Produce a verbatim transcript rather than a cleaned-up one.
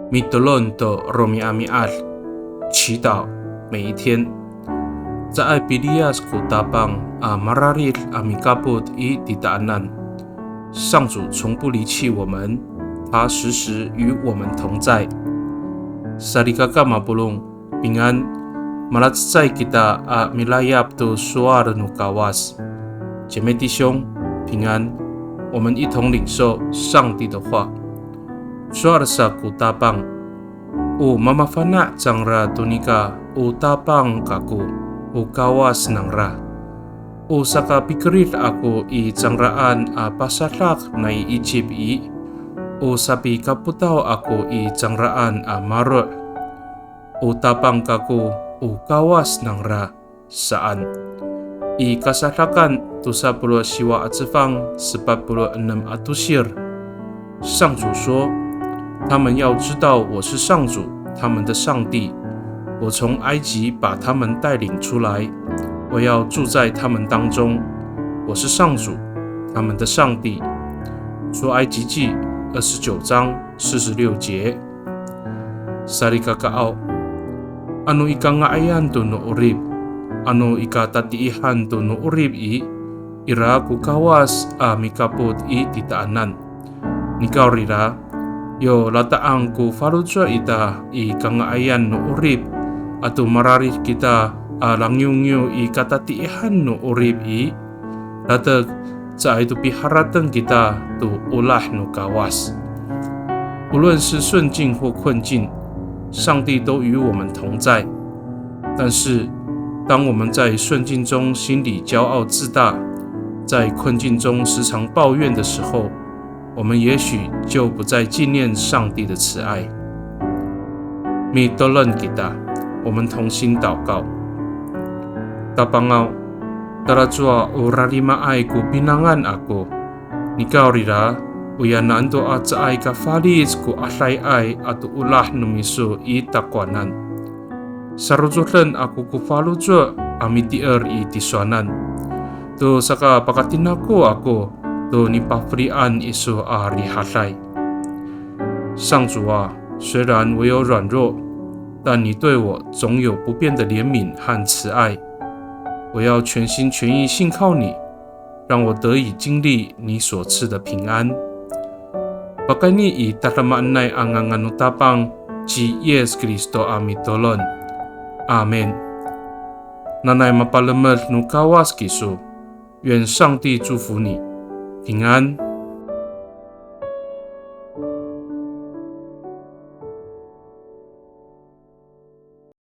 Mitolon to romi'ami'ad, 祈祷每一天。Caay piliyas ko Tapang a mararid a mikapot i titaanan. 上主从不离弃我们，他时时与我们同在。Salikaka mapolong, 平安。Malacecay kita a milayap to sowal no Kawas. 姐妹弟兄，平安。我们一同领受上帝的话。Sowal sa ko Tapang, o mamafana' cangra to nika o Tapang kako, o Kawas nangra. O sakapikerid ako i cangraan a pasadak nai Icip i, o sapikapotaw ako i cangraan a maro'. O Tapang kako, o Kawas nangra, saan. I Kasadakan tosa polo' siwa a cefang, sepat polo' enem a tosir. 上主说，他们要知道我是上主，他们的上帝。我从埃及把他们带领出来，我要住在他们当中。我是上主，他们的上帝。出埃及记二十九章四十六节。Salikakaaw, ano i kanga'ayan to no 'orip, ano i katatiihan to no 'orip i, ira ko Kawas a mikapot i titaanan. Nikawrira, yo lata'ang ko faloco' ita i kanga'ayan no 'orip, ato mararid kita a langiwngiw i katatiihan no 'orip i, latek caay to piharateng kita to olah no Kawas. 无论是顺境或困境，上帝都与我们同在。但是，当我们在顺境中心里骄傲自大，在困境中时常抱怨的时候，我们也许就不再纪念上帝的慈爱。Mitolon kita, 我们同心祷告。Tapangaw, talacowa o rarimaay ko pinangan ako. Nikawrira, o yanaan to a caay ka falic ko adayay ato olah no miso i takowanan. Sarocoden ako ko faloco' a mitier i tisowanan. To sakapakatinako ako to nipafelian iso a rihaday. 上主啊，虽然我有软弱，但你对我总有不变的怜悯和慈爱。我要全心全意信靠你，让我得以经历你所赐的平安。Pakayni i tadamaanay a ngangan no Tapang ci Yis Kristo a mitolon. Amin. Nanay mapalemed no Kawas kiso. 愿上帝祝福你，平安。